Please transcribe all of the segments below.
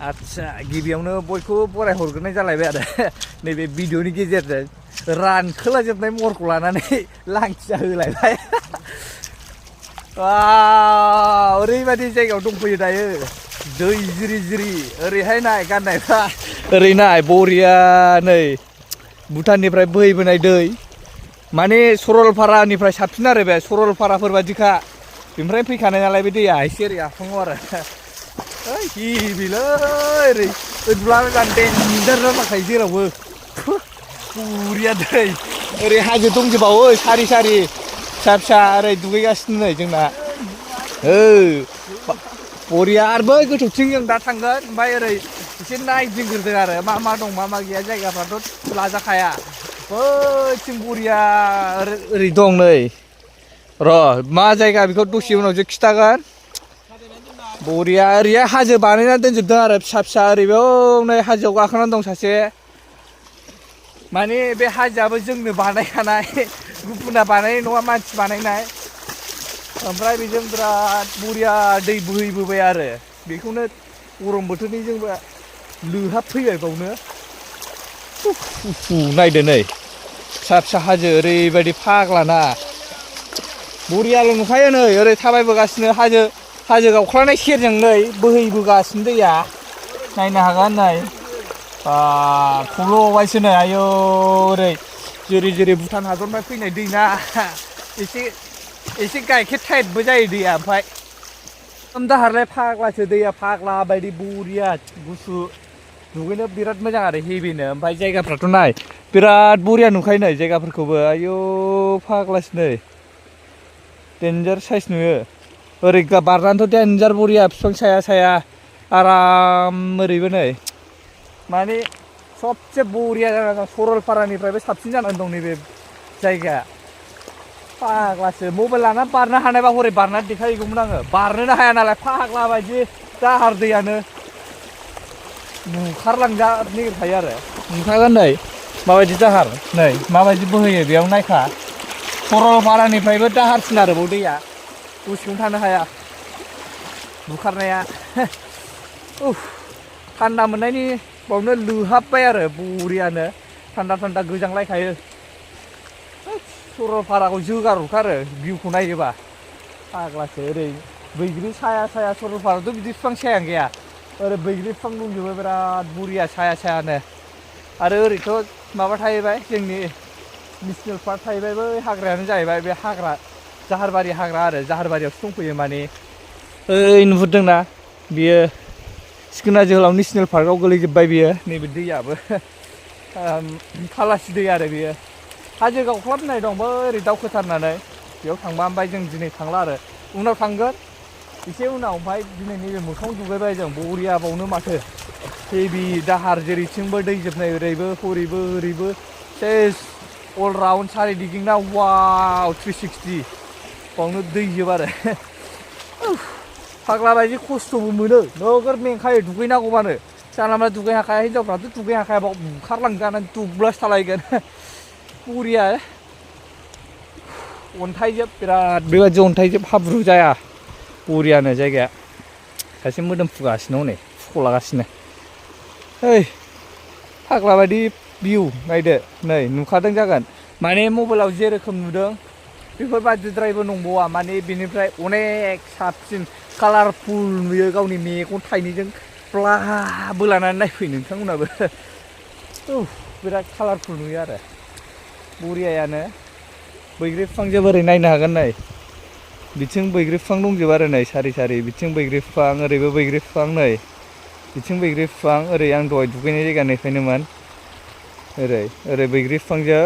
आच्छा गिबियावनो बयखौ बराय हरग्रोनाय जालायबाय आरो नैबे भिडिअनि गेजेरजों रानखोलाजोबनाय महरखौ लानानै लांथिया होलायबाय ओरैबायदि जायगायाव दंफैयो दायो दै जिरि जिरि ओरैहाय नाय गाननायफ्रा ओरै नाय बरिया नै भुटाननिफ्राय बोहैबोनाय दै माने सरलपारानिफ्राय साबसिन आरो बे सरलपाराफोर बादिखा बेनिफ्राय फैखानाय नालाय बे दैया एसे ओरै आफाङाव आरो हिबिलै ओरै उदुलाबायबानो देन्जार जाखायो जेरावबो बुरिया दै ओरै हाजो दंजोबावो सारि सारि फिसा फिसा ओरै दुगैगासिनो नै जोंना बरिया आरो बै गोथौथिं जों दा थांगोन ओमफ्राय ओरै एसे नायदिंग्रोदों आरो मा दं मा गैया जायगाफ्राथ' लाजाखाया बैथिं बरिया ओरै दं नै र' मा जायगा बेखौ दसे उनावसो खिथागोन बरिया ओरैहाय हाजो बानायना दोनजोबदों आरो फिसा फिसा ओरैबो नै हाजोआव गाखोनानै दं सासे माने बे हाजोआबो जोंनो बानायखानाय गुबुना बानायनाय नङा मानसि बानायनाय ओमफ्राय बेजों बिराद बरिया दै बोहैबोबाय आरो बेखौनो गरम बोथोरनि जोंबो लोहाब फैबाय बावनो नायदो नै फिसा फिसा हाजो ओरैबायदि फाग्लाना बरियाल' नुखायो नै ओरै थाबायबोगासिनो हाजो गावख्लानाय सेरजों नै बोहैबोगासिनो दैया नायनो हागोन नै थब्ल'बायसो नै आयौ ओरै जेरै जेरै भुटान हादरनिफ्राय फैनाय दै ना एसे गाइखेर टाइपबो जायो दैया ओमफ्राय दाहारलाय फाग्लासो दैया फाग्ला बायदि बरिया गुसु दुगैनो बिराद मोजां आरो हेभिनो ओमफ्राय जायगाफ्राथ' नाय बिराद बरिया नुखायो नै जायगाफोरखौबो आयौ फाग्लासो नै देन्जार साइस नुयो ओरै बारनानैथ' देन्जार बरिया बिफां साया साया आराम ओरैबो नै माने सबसे बरिया जाना दं सरलपारानिफ्रायबो साबसिन जानानै दं नैबे जायगाया फाग्लासो मबाइल लाना बारनो हानायबा हरै बारनानै देखायहैगौमोन आङो बारनोनो हाया नालाय फाग्ला बायदि दाहार दैयानो बुखारलांजा नागिरखायो आरो नुखागोन नै माबायदि दाहार नै माबायदि बोहैयो बेयाव नायखा सरलपारानिफ्रायबो दाहारसिन आरो बाव दैया दसेखौनो थानो हाया बुखारनाया थान्दा मोननायनि बावनो लोहाबबाय आरो बरियानो थान्दा थान्दा गोजांलायखायो सरलपाराखौ जोगारहरखारो भिउखौ नायोबा फाग्लासो ओरै बैग्रि साया साया सरलपाराथ' बिदि बिफां सायानो गैया ओरै बैग्रि बिफां दंजोबो बिराद बरिया साया सायानो आरो ओरैथ' माबा थाहैबाय जोंनि नेसनेल पार्क थाहैबाय बै हाग्रायानो जाहैबाय बे हाग्रा जाहारबारि हाग्रा आरो जाहारबारियावसो दंफैयो माने ओइ नुहुरदोंना बियो सिखोना जोहोलाव नेसनेल पार्कआव गोलैजोब्बाय बियो नैबे दैयाबो खालासि दै आरो बियो हाजो गावख्लाबनाय दं बै ओरै दावखोथारनानै बेयाव थांबा ओमफ्राय जों दिनै थांला आरो उनाव थांगोन एसे उनाव ओमफ्राय दिनै नैबे मोखाङाव दुगैबाय जों बरिया बावनो माथो हेभि दाहार जेरैथिंबो दै जोबनाय ओरैबो हरैबो ओरैबो सेस अल राउन्ड सारिदिगिंना वाव 360 बावनो दै जोब आरो फाग्ला बायदि खस्थ'बो मोनो नोगोर मेंखायो दुगैनांगौबानो जानला मोनला दुगै हाखाया हिनजावफ्राथ' दुगै हाखाया बाव बुखारलांजानानै दुब्लासो थालायगोन बरिया अन्थाइजोब बिराद बेबायदि अन्थाइजोब हाब्रु जाया बरियानो जायगाया सासे मोदोम फुगासिनो हनै फुख'लागासिनो ओइ फाग्ला बायदि भिउ नायदो नै नुखादों जागोन माने मबाइलाव जेरोखोम नुदों बेफोरबायदिद्रायबो नंबावा माने बेनिफ्राय अनेक साबसिन कालारफुल नुयो गावनि मेगन थाइनैजों ब्ला बोलानानै नायफै नोंथांमोनाबो बिराद कालारफुल नुयो आरो बरियायानो बैग्रि बिफांजों ओरै नायनो हागोन नै बिथिं बैग्रि बिफां दंजोबो आरो नै सारि सारि बिथिं बैग्रि बिफां ओरैबो बैग्रि बिफां नै बिथिं बैग्रि बिफां ओरै आं दहाय दुगैनाय जायगानिफ्रायनोमोन ओरै बैग्रि बिफांजों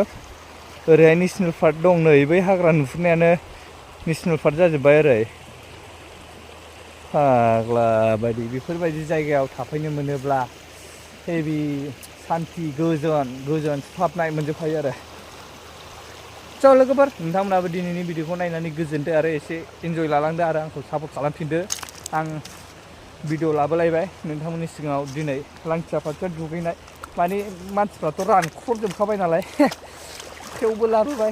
ओरैहाय नेसनेल पार्क दं नै बै हाग्रा नुहुरनायानो नेसनेल पार्क जाजोब्बाय ओरै फाग्ला बायदि बेफोरबायदि जायगायाव थाफैनो मोनोब्ला हेभि सान्थि गोजोन सुहाबनाय मोनजोबखायो आरो स' लोगोफोर नोंथांमोनाबो दिनैनि भिडिअखौ नायनानै गोजोनदो आरो एसे इन्जय लालांदो आरो आंखौ सापर्ट खालामफिनदो आं भिडिअ लाबोलायबाय नोंथांमोननि सिगाङाव दिनै लांथिया पार्कआव दुगैनाय माने मानसिफ्राथ' रानख्रबजोबखाबाय नालाय थेवबो लाबोबाय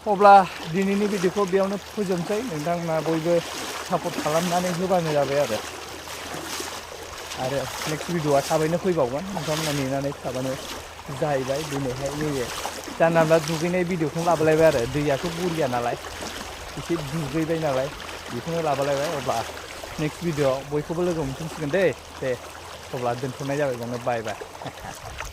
अब्ला दिनैनि भिडिअखौ बेयावनो फोजोबनोसै नोंथांमोना बयबो सापर्ट खालामनानै होबानो जाबाय आरो आरो नेक्स्ट भिडिअआ थाबैनो फैबावगोन नोंथांमोना नेनानै थाबानो जाहैबाय दिनैहाय नैबे जानला मोनला दुगैनाय भिडिअखौनो लाबोलायबाय आरो दैयाथ' बरिया नालाय एसे दुगैबाय नालाय बेखौनो लाबोलायबाय अब्ला नेक्स्ट भिडिअआव बयखौबो लोगो मोनफिनसिगोन दे अब्ला दोनथ'नाय जाबाय बाय बाय